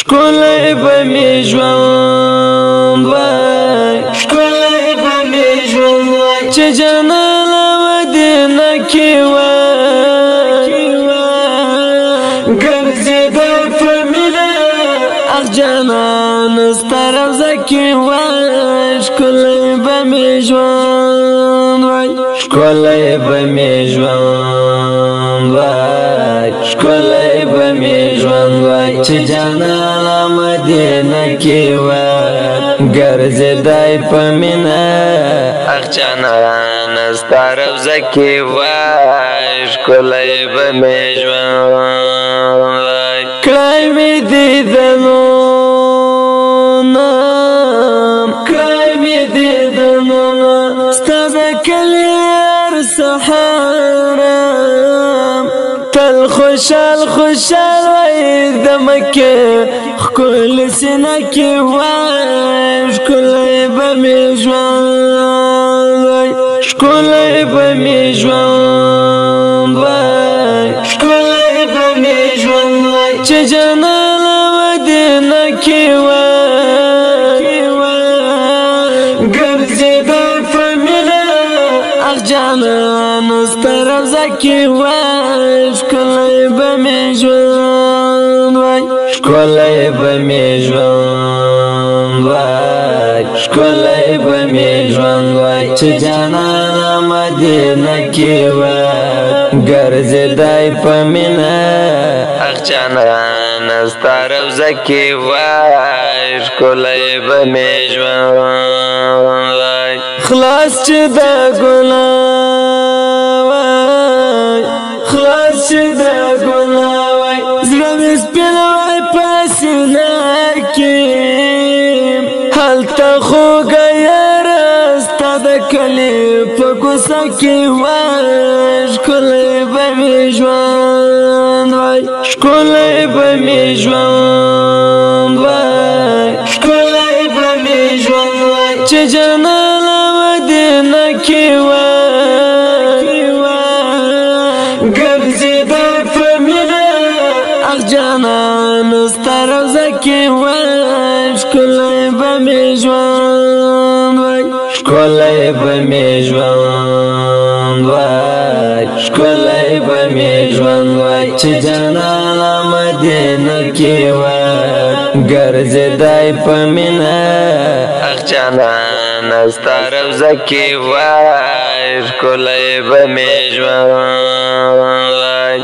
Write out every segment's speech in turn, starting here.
ښکلی به مې ژوند وای، ښکلی به مې ژوند وای، چې جانان مدینه کې وای، ګرځېدی په مینه اخ جانان ستا روضه کې وای، ښکلی به مې ژوند وای، ښکلی به مې ژوند وای، ښکلی به مې ژوند وای، چې جانان مدینه کې وای، ګرځېدی په مینه اخ جانان ستا روضه کې وای، ښکلی به مې ژوند وای. کړی مې دیدنونه، کړی مې دیدنونه، ستا د کلي هر سهار تل خوشحال خوشحال وای، د مکې ښکلې سینه کې وای، ښکلی به مې ژوند وای، ښکلی به مې ژوند وای، ښکلی به مې ژوند وای، چې جانان مدینه کې وای، ګرځېدی په مینه اخ جانان ستا روضه کې وای، ښکلی به مې ژوند وای، ښکلی به مې ژوند وای، ښکلی به مې ژوند وای، چې جانان مدینه کې وای، ګرځېدی په مینه اخ جانان ستا روضه کې وای، ښکلی به مې ژوند وای. خلاص چې د ګناه وای، خلاص چې د ګناه وای، زړه مې سپین وای په سینه کې، هلته خوږه یاره ستا د کلي په کوڅه کې وای، ښکلی به مې ژوند وای، ښکلی به مې ژوند وای، ښکلی به مې ژوند وای، چې جانان مدینه کې وای، ګرځېدی په مینه اخ جانان ستا روضه کې وای، ښکلی به مې ژوند وای، ښکلی به مې ژوند وای، ښکلی به مې ژوند وای، چې جانان مدینه کې وای، ګرځېدی په مینه اخ جانان ستا روضه کې وای، ښکلی به مې ژوند وای.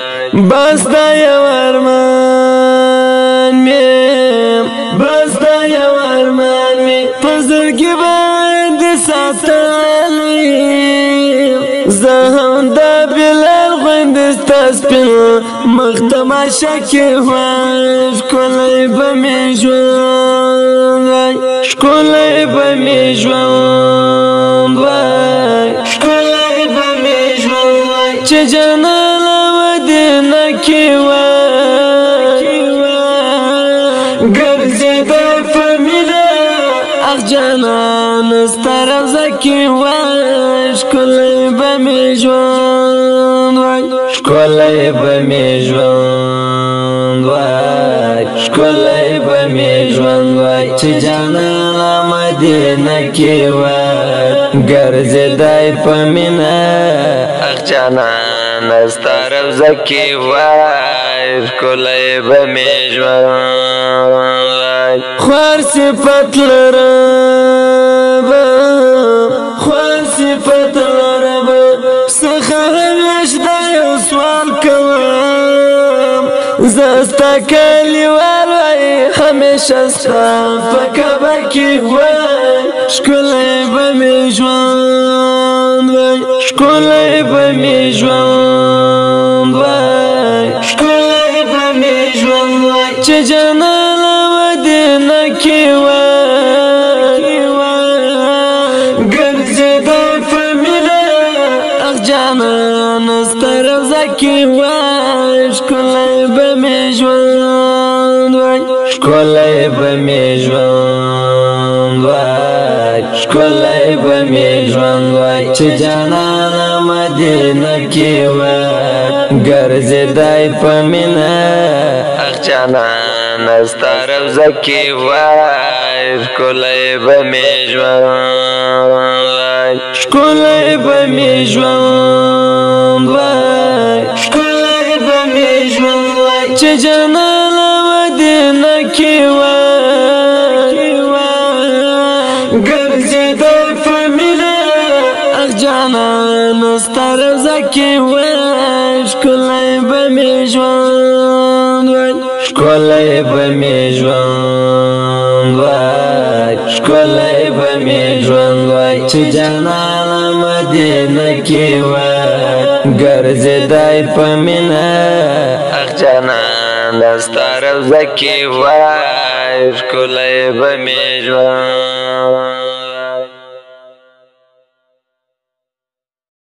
بس دا یو ارمان مې، بس دا یو ارمان مې په زړګي باندې ساتلی، زه هم د بلال غوندې ستا سپین مخ تماشه کې وای، ښکلی به مې ژوند وای، ښکلی به مې ژوند وای، ښکلی به مې ژوند وای، چې جانان مدینه کې وای، ګرځېدی په مینه اخ جانان ستا روضه کې وای، ښکلی به مې ژوند وای، ښکلی به مې ژوند وای، ښکلی به مې ژوند وای، چې جانان مدینه کې وای، ګرځېدی په مینه اخ جانان ستا روضه کې وای، ښکلی به مې ژوند وای. خوار صفت لرم، خوار صفت لرم، څخه همیش دا یو سوال کوم، زه ستا کلیوال وای، همیشه ستا په کعبه کې وای، ښکلی به مې ژوند وای، ښکلی به مې ژوند وای، ښکلی به مې ژوند وای، چې جانان مدینه کې وای، ګرځېدی په مینه اخ جانان ستا روضه کې وای، ښکلی به مې ژوند وای، ښکلی به مې ژوند وای، ښکلی به مې ژوند وای، چې جانان مدینه کې وای، ګرځېدی په مینه اخ جانان ستا روضه کې وای، ښکلی به مې ژوند وای، ښکلی به مې ژوند وای، ښکلی به مې ژوند وای، چې جانان مدینه کې وای، ګرځېدی په مینه. اخ جانان ستا روضه کې وای، ښکلی به مې ژوند وای، ښکلی به مې ژوند وای، ښکلی به مې ژوند وای، چې جانان مدینه کې وای، ګرځېدی په مینه. اخ جانان ستا روضه کې وای، ښکلی به مې ژوند.